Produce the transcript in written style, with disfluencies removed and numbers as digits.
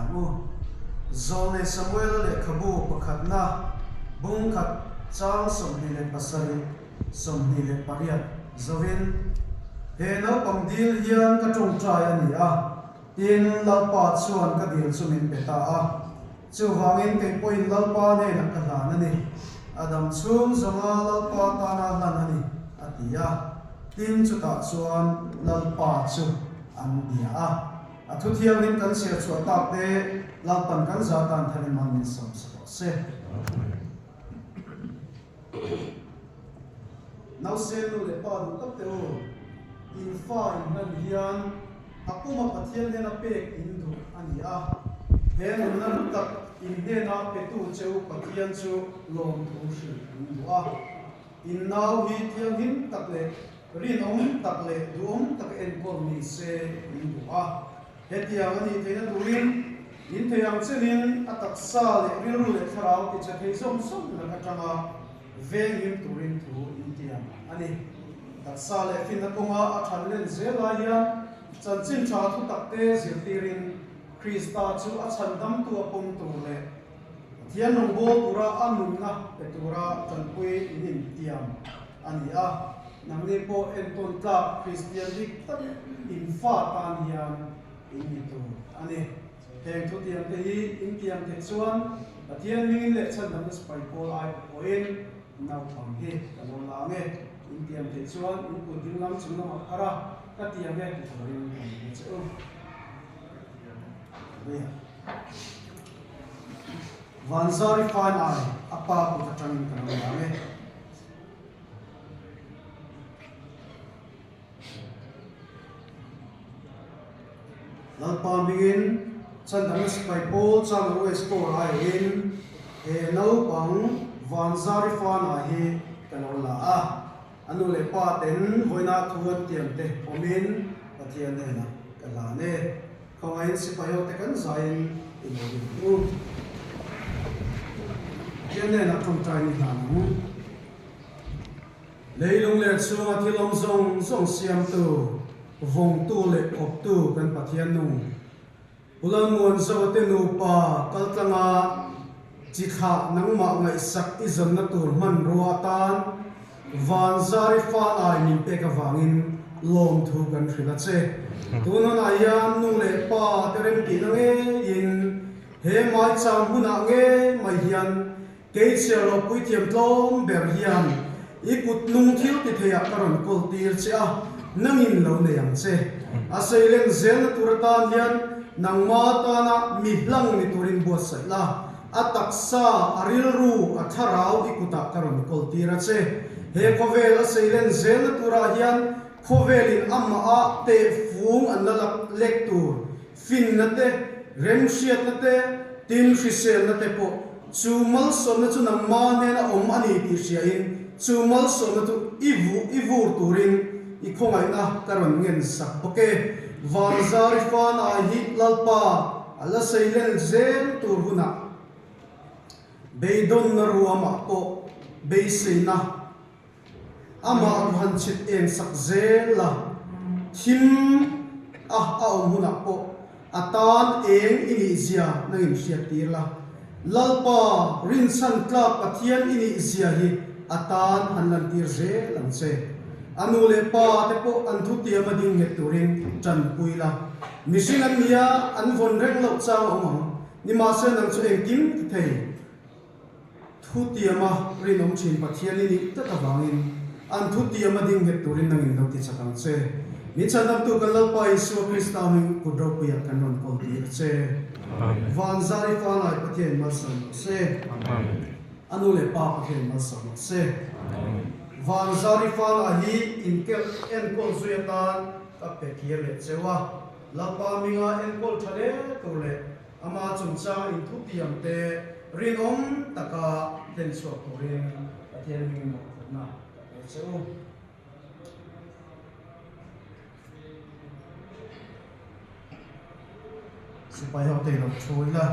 Ngaithla ang u. Zawlnei Samuela lehkhabu pakhatna bung khat chang 27, 28 zovin, He naupang dil hian ka tawngtai a ni a, tin, Lalpa chuan ka dil chu min pe ta a. Chuvangin kei pawhin Lalpa hnenah ka hlan a ni. A dam chhung zawnga Lalpa tana hlan a ni, a ti a. Tin, chutah chuan Lalpa chu an bia a. A thu thianghlim kan chhiar chhuah tak te Lalpan kan za tan tharin mal min sawm sa tawh se. Nausen nu leh pa duh tak te u, in fa in hlan hian a puma Pathian hnena pek in duh a ni a. He nunna hlu tak in hnena petu cheu Pathian chu lawmthu hrilh in duh a. In nau hi thianghlim tak leh rinawm tak leh duhawm taka enkawl ni se in duh a. Hetiang a nih theihna turin in thei ang chenin a taksa leh rilru leh thlarau tichhe thei zawng zawng lak atanga venghim turin thu in tiam a ni. Taksa leh finna kawnga a than len zel lai hian chanchin tha thu takte zirtirin Krista chu a chhandamtu a pawm tur leh Pathian rawngbâwl tura a nunna pe tura ṭanpui in intiam a ni a. Nangni pawh entawn tlâk Kristian dik tak in fa tân hian in ni tur a ni. Heng thutiamte hi intiam theih chuan Pathian hmingin leh chhandamna sipai pawl ai pawhin naupang hi ka lo la ang e. Intiam theih chuan in kut dinglam chung lamah phar a, ka tiam e ti turin ka ni che u. Vanzari fine ai a pa kut atangin ka lo lang e. Lalpa hmingin Chandana sipai pawl Chang West Corps aiawhin he naupang Vanzari fine ai hi ka lo la a. A nu leh pa ten vawiina thu an tiam te awmin Pathian hnenah ka hlan e. Khawngaihin sipai ho te kan zaiin i lo ring u. Pathian hnenah tawngtai ni hlan ang. Leilung leh chhunga thil awm zawng zawng siamtu, vawngtu leh awptu kan Pathian nung. Pu Lalmuanzoa te nupa kaltlanga chi thlah nangmah ngaihsak i zawnna tur hmanrua atan Vanzari fanai min pek avangin lawmthu kan hrilh a che. Tun hunah hian nu leh pa te remtihna ngeiin he maicham hunah ngei mai hian Kei chhiar loh puithiam tlawm ber hian i kut nung thil ti theiah ka rawn kawl tir che a, nangin lo nei ang che. A seilen zelna tur atan hian nangma tana mi hlang ni turin buatsaih la, a taksa, a rilru, a thlarau i kutah ka rawn kawl tir a che. He khawvel a seilen zelna turah hian khawvelin amah a tehfung an la lak lek tur Finna te, remhriatna te, tin hriselna te pawh chu malsawmna chu nangma hnena awm a ni tih hriain chu malsawmna chu i vuh i vur turin i khawngaihna ka rawn ngen sak bawk e. Vanzari fanai hi Lalpa a la seilen zel tur hunah beidawnna ruamah pawh beiseina Amah ruhan chhit eng sak zel la, thim a a awm hunah pawh a tan eng i nih zia nangin hriat tir la. Lalpa rinchhan tlak Pathian i nih zia hi a tan han lantir zel ang che. A nu leh pa te pawh an thutiam a ding nghet turin tanpui la. Mihring an nia an vawn reng loh chang a awm ang, nimahse nang chu engkim ti thei. Thutiama rinawm thin Pathian i nih tak avangin an thutiama ding nghet turin nangin lo ti chak ang che. Min chhandamtu kan Lalpa Isua Krista hming kut ropuiah kan rawn kawl tir a che. Van zari fanai Pathian malsawm rawh se. A nu leh pa Pathian malsawm rawh se. Van zari fanai hi inkelh enkawl zui atan ka pe kir leh cheu a. Lalpa hminga enkawl tha hle tur leh Ama chungchang inthutiam te rinawm taka hlen chhuak turin Pathian hming mawhphurhna ka pe che u. Sipai ho te i lo thu ila.